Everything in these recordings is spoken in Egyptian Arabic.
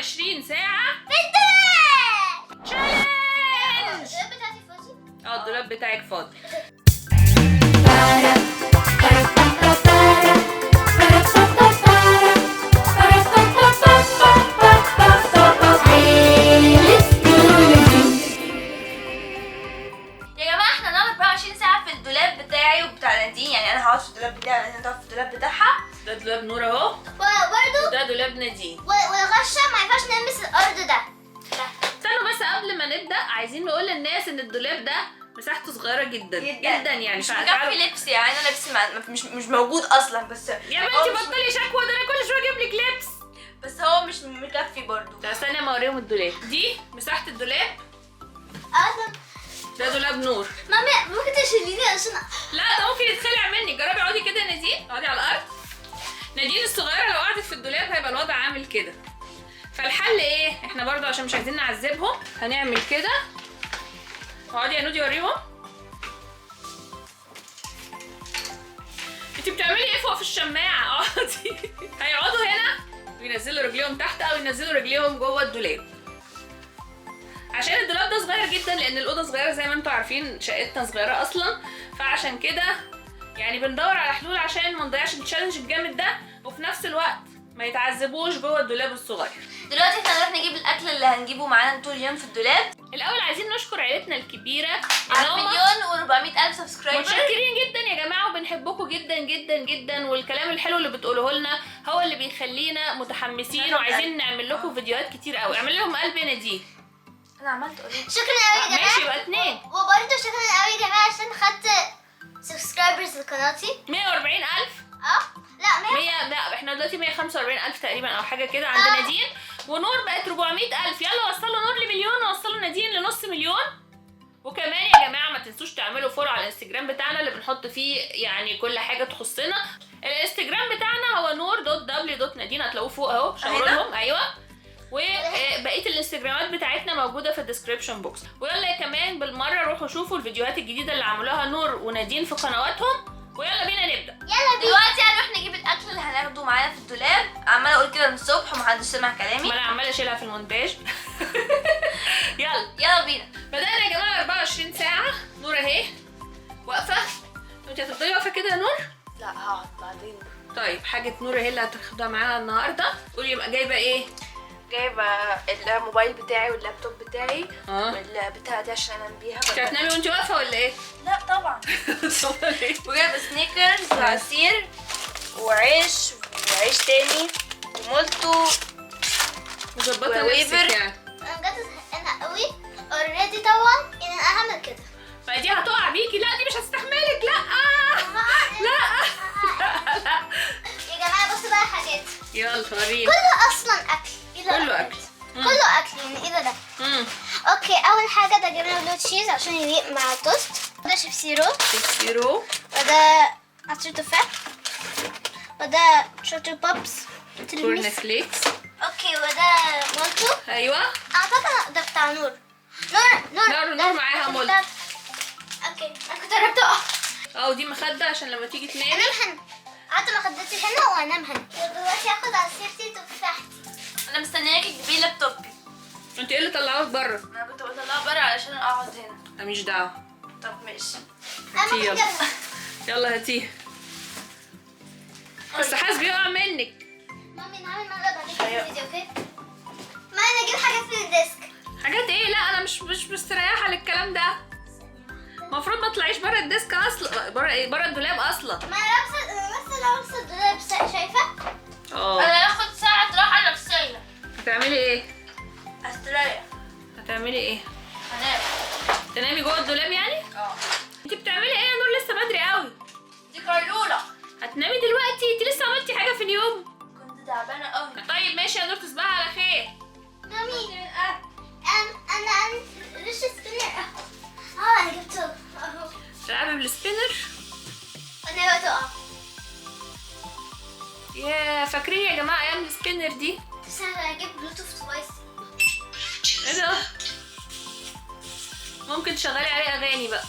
24 ساعة في الدولاب. challenge. الدولاب بتاعتي فاضي. اه، الدولاب بتاعك فاضي. يا جماعة احنا هنقعد 24 ساعة في الدولاب بتاعي وبتاع نادين، يعني انا هقعد في الدولاب بتاعي ونادين هتقعد في الدولاب بتاعها. ده دولاب نور اهو، وبرده وده دولاب نادين. والغشه ما ينفعش نلمس الارض ده. استنوا بس قبل ما نبدا، عايزين نقول للناس ان الدولاب ده مساحته صغيرة جدا جدا. جدا، يعني مش فتعالوا- مكفي لبس، يعني انا لبسي مش موجود اصلا، بس يا هو بنتي مش- بطلي شكوى، ده انا كل شوية اجيب لك لبس. بس هو مش مكفي برضو. طب استني اما اوريهم الدولاب. دي مساحة الدولاب. اصلا ده دولاب نور. مامي ممكن تشيليني عشان لا ده ممكن يتخلع مني. جربي اقعدي كده يا نادين، اقعدي على الارض. نادين الصغيرة لو قعدت في الدولاب هيبقى الوضع عامل كده. فالحل ايه؟ احنا برضو عشان مش عايزين نعذبهم هنعمل كده. اقعدي يا نودي وريهم. انتي بتعملي ايه فوق في الشماعه؟ اقعدي. هيقعدوا هنا وينزلوا رجليهم تحت او ينزلوا رجليهم جوه الدولاب، عشان الدولاب ده صغير جدا لان الاوضة صغيرة زي ما انتوا عارفين، شقتنا صغيرة اصلا. فعشان كده يعني بندور على حلول عشان ما نضيعش ال challenge الجامد ده، وفي نفس الوقت ما يتعذبوش جوه الدولاب الصغير. دلوقتي احنا هنروح نجيب الاكل اللي هنجيبه معانا طول اليوم في الدولاب. الاول عايزين نشكر عيلتنا الكبيرة على إن هما 1,400,000 subscriber. متشكرين جدا يا جماعة، وبنحبكم جدا جدا جدا، والكلام الحلو اللي بتقولوه لنا هو اللي بيخلينا متحمسين وعايزين نعمل لكم فيديوهات كتير قوي. اعمل لهم قلب يا نادين. انا عملت already. شكرا قوي يا جماعة. ماشي يبقى اتنين. وبرده شكرا قوي يا جماعة عشان خدت subscribers لقناتي. 140,000. اه لا 100، لا احنا دلوقتي 145,000 تقريبا او حاجة كده عند نادين، ونور بقت 400,000. يلا وصلوا نور لمليون ووصلوا نادين لنص مليون. وكمان يا جماعة ما تنسوش تعملوا follow على الانستجرام بتاعنا اللي بنحط فيه يعني كل حاجة تخصنا. الانستجرام بتاعنا هو نور dot w dot نادين، هتلاقوه فوق اهو، شاوروا لهم. ايوه، وبقية الانستجرامات بتاعتنا موجودة في ال description box. ويلا كمان بالمرة روحوا شوفوا الفيديوهات الجديدة اللي عملوها نور ونادين في قنواتهم. ويلا بينا نبدا. يلا بينا. دلوقتي هنروح نجيب الاكل اللي هناخده معانا في الدولاب. عماله اقول كده من الصبح ومحدش سمع كلامي. ما انا عماله اشيلها في المونتاج. يلا يلا بينا. بدأنا يا جماعة 24 ساعة. نور اهي واقفة. انت هتفضلي واقفة كده يا نور؟ لا هقعد بعدين. طيب حاجة نور اهي اللي هتاخدها معانا النهارده. قولي يبقى جايبه ايه؟ جايبه الموبايل بتاعي واللابتوب بتاعي والبتاع دي عشان انام بيها. انت هتنامي وانت واقفة ولا ايه؟ لا طبعا. اتفضلي. وجايبه سنيكرز وعصير وعيش وعيش تاني ومولتو مظبطه نفسك وويفر. يعني. انا بجد زهقانه قوي already طبعا ان انا هعمل كده. ما دي هتقع بيكي. لا دي مش هتستحملك. لا لا لا لا. يا جماعة بصوا بقى حاجات. يلا وريني. كله اصلا اكل. إيه ده؟ كله اكل. كله اكل يعني ايه ده؟ okay اول حاجة ده جبنه blue cheese عشان يليق مع التوست. ده شيبسي رو. شيبسي رو. وده عصير تفاح. وده شوتو بوبس. corn تلميس. flakes. okay وده مولتو. ايوه اعتقد ده بتاع نور. نور نور نور معاها مولتو. okay انا كنت قربت اقع. اه ودي مخده عشان لما تيجي تنامي. انام هنا. قعدت مخدتي هنا وانام هنا. ودلوقتي هاخد عصيرتي تفاحتي. انا مستنياكي تجيبي لابتوبي. انت ايه اللي طلعوك بره؟ انا كنت بطلعه بره علشان اقعد هنا. انا مش دعوه. طب ماشي. انا ممكن يلا. اجيبها. يلا هاتيه. بس حاسس بيقع منك. مامي نعمل مقلب عليك في الفيديو. okay ما انا اجيب حاجات في ال desk. حاجات ايه؟ لا انا مش مستريحه للكلام ده. المفروض ما تطلعيش بره ال desk اصلا، بره ايه؟ بره الدولاب اصلا. ما انا لابسه لابسه الدولاب شايفه؟ اه انا هاخد ساعة راحة نفسية. هتعملي ايه؟ استريح. هتعملي ايه؟ هنام. تنامي جوه الدولاب يعني؟ اه. انت بتعملي ايه يا نور؟ لسه بدري قوي. دي قيلولة. هتنامي دلوقتي؟ انت لسه عملتي حاجة في اليوم؟ كنت تعبانة قوي. طيب ماشي يا نور، تصبحي على خير. مامي انا ليش spinner؟ اه انا جبته اهو. تلعبي بال spinner؟ انا بقى تقع. يا فاكرين يا جماعة ايام ال spinner دي؟ بس انا هجيب Bluetooth device. ايه ده؟ ممكن تشغلي عليه اغاني بقى.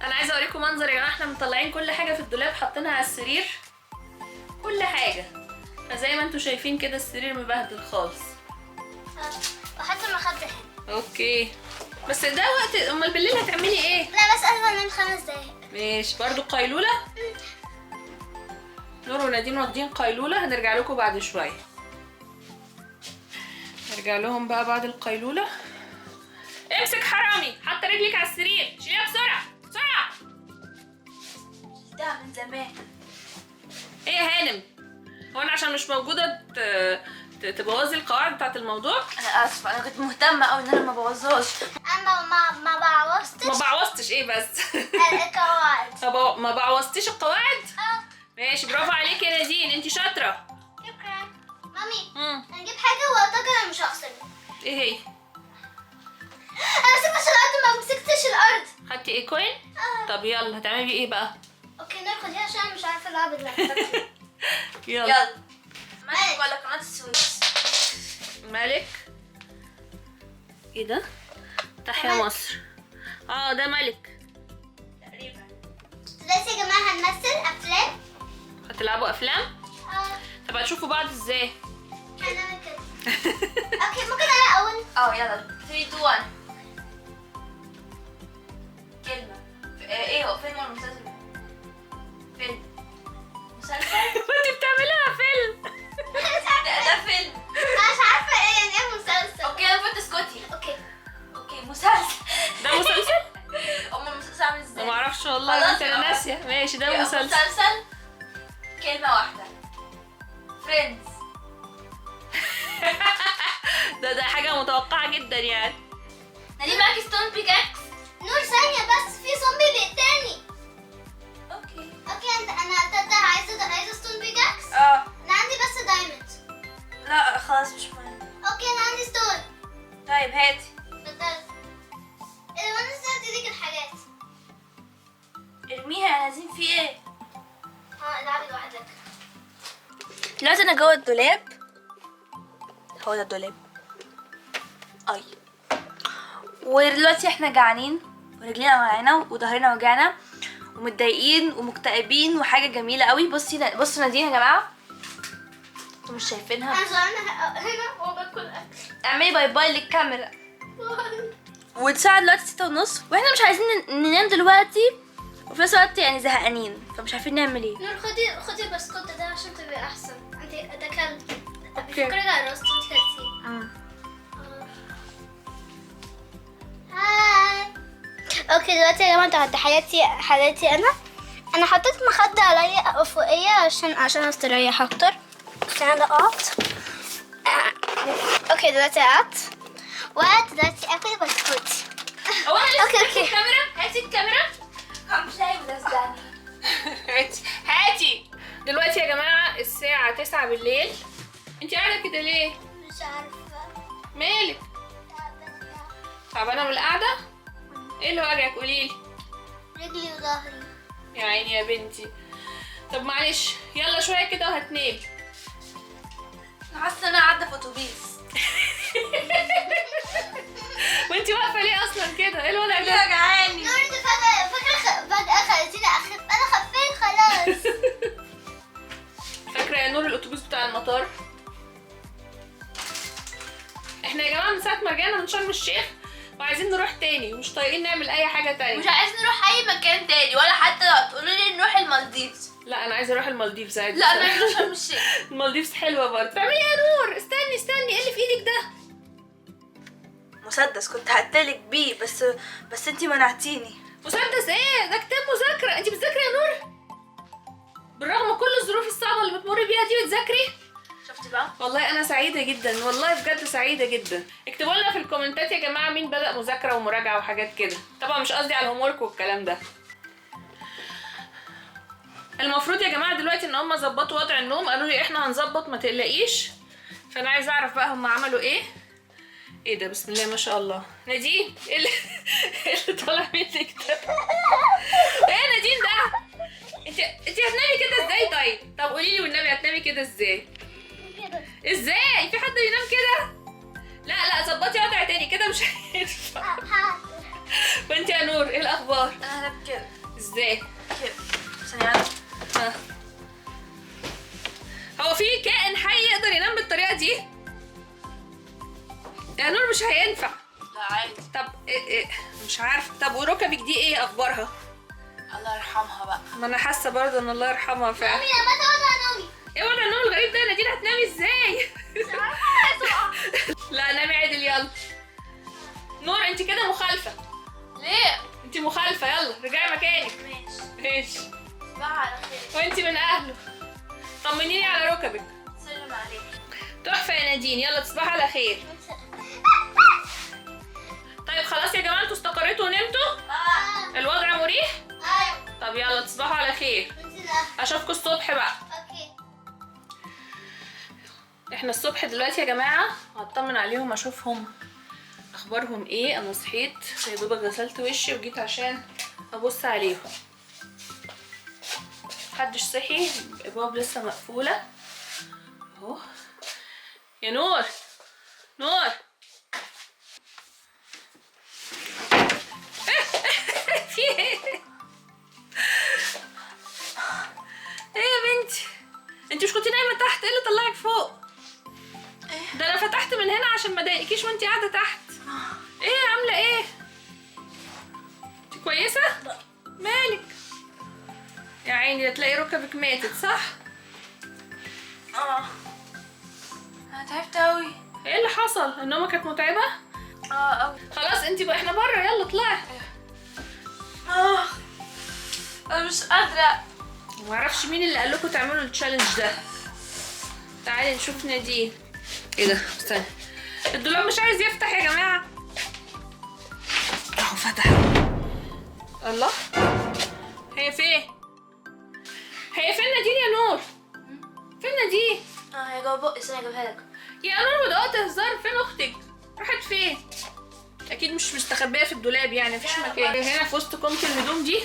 انا عايزه اوريكم منظر يا جماعة، احنا مطلعين كل حاجة في الدولاب حاطينها على السرير، كل حاجة. فزي ما انتوا شايفين كده السرير مبهدل خالص. وحتى المخدة هنا. okay بس ده وقت، امال بالليل هتعملي ايه؟ لا بس انا انام 5 دقايق. ماشي، برضو قيلولة. نور ونادين واخدين قيلولة، هنرجع لكم بعد شوية. نرجع لهم بقى بعد القيلوله. امسك حرامي، حط رجلك على السرير، شيليها بسرعة بسرعة. ده من زمان. ايه يا هانم؟ هو انا عشان مش موجودة تبوظي القواعد بتاعت الموضوع؟ انا اسفه، انا كنت مهتمة قوي ان انا ما بوظهاش. انا ما بعوظتش. ما بعوظتش ايه بس؟ القواعد. ما بعوظتيش القواعد؟ اه ماشي، برافو عليكي يا نادين، انت شاطرة. شكرا مامي. هنجيب حاجة واعتقد انا مش هخسر. ايه هي؟ انا مسكتش الارض، ما مسكتش الارض. خدتي ايه coin؟ طب يلا هتعملي ايه بقى؟ okay نور خديها عشان انا مش عارفه العب اللعبة. يلا يلا. ملك ولا قناة السويس؟ ملك. ايه ده؟ تحيا مصر. ده ملك تقريبا. دلوقتي يا جماعة هنمثل افلام. هتلعبوا افلام؟ طب هتشوفوا بعض ازاي؟ هنعمل كده. okay ممكن انا اول؟ يلا 3 2 1. كلمة. ايه هو فيلم ولا مسلسل؟ فيلم. مسلسل؟ انت بتعمليها فيلم. ده فيلم. انا مش عارفة ايه يعني ايه مسلسل. okay انا المفروض تسكتي. okay مسلسل. ده مسلسل؟ امال المسلسل عامل ازاي؟ ما اعرفش والله، انت انا ناسية. ماشي ده مسلسل. مسلسل كلمة واحدة. Friends. ده حاجة متوقعة جدا يعني. نادين معاكي stone pickaxe؟ نور ثانية بس، في زومبي بيقتلني. okay انا قتلتها. عايزة stone pickaxe؟ انا عندي بس diamond. لا خلاص مش مهم. okay انا عندي stone. طيب هاتي. اتفضلي. ايه ده، وانا ازاي اديلك الحاجات؟ ارميها يا نادين، في ايه؟ العبي لوحدك. دلوقتي انا جوه الدولاب. هو ده الدولاب. اي. ودلوقتي احنا جعانين ورجلينا وجعانا وظهرنا وجعنا ومتضايقين ومكتئبين وحاجه جميلة قوي. بصي بصوا نادين يا جماعة، انتوا مش شايفينها. انا زعلانة هنا وباكل اكل. اعملي bye bye للكاميرا. والساعة دلوقتي 6:30 واحنا مش عايزين ننام دلوقتي، وفي نفس الوقت يعني زهقانين فمش عارفين نعمل ايه. نور خدي البسكوت ده عشان تبقي احسن. انت ده كلب بيفكرك على راسك انت كلتيه. hi. okay دلوقتي يا جماعة انتوا حالتي انا حطيت مخده عليا فوقيه عشان استريح اكتر. بس انا اقعد. okay دلوقتي قعدت ودلوقتي اكل بسكوت. هو انا لسه okay. الكاميرا، هاتي الكاميرا. هاتي. دلوقتي يا جماعة الساعة 9 بالليل. انت قاعدة كده ليه؟ مش عارفه. مالك؟ تعبانة من القعدة؟ ايه اللي وجعك قوليلي؟ رجلي وظهري. يا عيني يا بنتي. طب معلش يلا شوية كده وهتنامي. انا حاسه ان انا قاعدة في اتوبيس. وانتي واقفة ليه اصلا كده؟ ايه الوضع ده؟ وجعاني. نور انت فاكره فجاة خليتيني اخف، انا خفيت خلاص. فاكره يا نور الاتوبيس بتاع المطار؟ احنا يا جماعة من ساعة ما رجعنا من شرم الشيخ وعايزين نروح تاني ومش طايقين نعمل اي حاجة تانية. مش عايزين نروح اي مكان تاني، ولا حتى لو تقولوا لي نروح المالديفز. لا انا عايزه اروح المالديفز عادي. لا انا عايزه اروح شرم الشيخ. المالديفز حلوة برضه. بتعملي ايه يا نور؟ استني استني، ايه اللي في ايدك ده؟ مسدس كنت هقتلك بيه بس انتي منعتيني. مسدس ايه ده؟ كتاب مذاكرة. انتي بتذاكري يا نور؟ بالرغم كل الظروف الصعبة اللي بتمر بيها دي بتذاكري؟ شفتي بقى؟ والله انا سعيدة جدا، والله بجد سعيدة جدا. اكتبوا لنا في الكومنتات يا جماعة مين بدا مذاكرة ومراجعة وحاجات كده. طبعا مش قصدي على ال homework والكلام ده. المفروض يا جماعة دلوقتي ان هم ظبطوا وضع النوم، قالوا لي احنا هنظبط ما تقلقيش. فانا عايزه اعرف بقى هم عملوا ايه. ايه ده؟ بسم الله ما شاء الله. نادين ايه اللي طالع منك ده؟ ايه يا نادين ده؟ انت هتنامي كده ازاي؟ طيب طب قولي لي والنبي هتنامي كده ازاي؟ ازاي؟ في حد بينام كده؟ لا لا ظبطي وضع تاني كده مش هينفع. وانت يا نور ايه الاخبار؟ انا هنام كده. ازاي؟ كده. ثانية. هو في كائن حي مش هينفع. لا عادي. طب إيه مش عارفه. طب وركبك دي ايه اخبارها؟ الله يرحمها بقى. ما انا حاسه برضه ان الله يرحمها فعلا. مامي لما تقعد نومي. ايه وضع النوم الغريب ده يا نادين؟ هتنامي ازاي؟ لا نامي عدل يلا. نور انت كده مخالفة. ليه؟ انت مخالفة، يلا رجعي مكانك. ماشي. ماشي. بقى على خير. وانت من اهله. طمنيني على ركبك. سلم عليك. تحفة يا نادين، يلا تصبحي على خير. طيب خلاص يا جماعة، انتوا استقريتوا ونمتوا؟ الوضع مريح؟ ايوه. طب يلا تصبحوا على خير. اشوفكم الصبح بقى. okay. احنا الصبح دلوقتي يا جماعة هطمن عليهم، اشوفهم اخبارهم ايه. انا صحيت يا دوبك غسلت وشي وجيت عشان ابص عليهم. محدش صحي، الابواب لسه مقفولة اهو. يا نور، نور في ايه؟ ايه يا بنتي؟ انت مش كنتي نايمة تحت؟ ايه اللي طلعك فوق؟ ده انا فتحت من هنا عشان ما اضايقكيش وانت قاعدة تحت. ايه عامله ايه؟ انت كويسة؟ مالك يا عيني؟ ده تلاقي ركبك ماتت صح؟ انا تعبت قوي. ايه اللي حصل؟ النومة كانت متعبة؟ قوي. خلاص انت بقى احنا بره، يلا اطلعي. انا مش قادرة. ما اعرفش مين اللي قال لكم تعملوا ال challenge ده. تعالي نشوف نادين. ايه ده؟ استنى، الدولاب مش عايز يفتح يا جماعة. اهو فتح. الله، هي فين؟ هي فين نادين يا نور؟ فين نادين؟ هي جوه بقي، استنى اجيبها لك. يا نور وده هزار، فين اختك؟ راحت فين؟ اكيد مش مستخبيه في الدولاب يعني، مفيش مكان. هنا في وسط كومة الهدوم دي،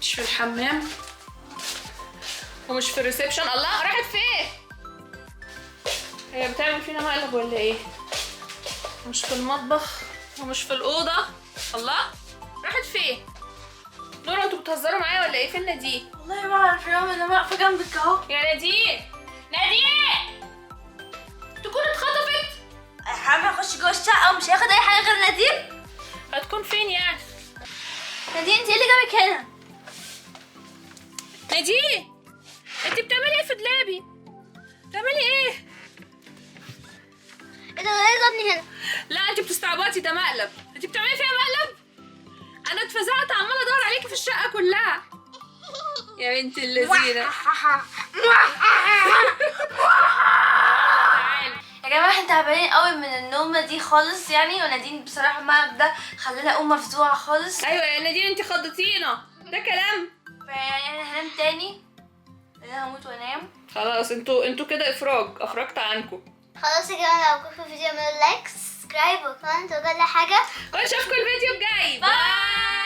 مش في الحمام ومش في ال reception. الله، راحت فين؟ هي بتعمل فينا مقلب ولا ايه؟ مش في المطبخ ومش في الاوضة. الله، راحت فين؟ نورا انتوا بتهزروا معايا ولا ايه؟ فين نادين؟ والله ما اعرف يا ماما، انا واقفة جنبك اهو. يا نادين، نادين تكون اتخطفت. حرام اخش جوه الشقة ومش هياخد اي حاجة غير نادين. هتكون فين يعني؟ نادين انت ايه اللي جابك هنا؟ نادين انت بتعملي ايه في دولابي؟ بتعملي ايه؟ ايه ده؟ ايه جابني هنا؟ لا انت بتستعبطي، ده مقلب. انت بتعملي فيها مقلب؟ انا اتفزعت، عماله ادور عليكي في الشقة كلها يا بنت اللذينه. تعالي يا جماعة احنا تعبانين قوي من النومة دي خالص يعني، ونادين بصراحة المقلب ده خلانا اقوم مفزوعه خالص. ايوه يا نادين انت خضتينا، ده كلام؟ فيعني انا هنام تاني لان انا هموت وانام. خلاص انتوا كده افراج، افرجت عنكم. خلاص يا جماعة، لو عجبكم الفيديو اعملوا like، subscribe و comment وكل حاجة، ونشوفكم الفيديو الجاي. bye.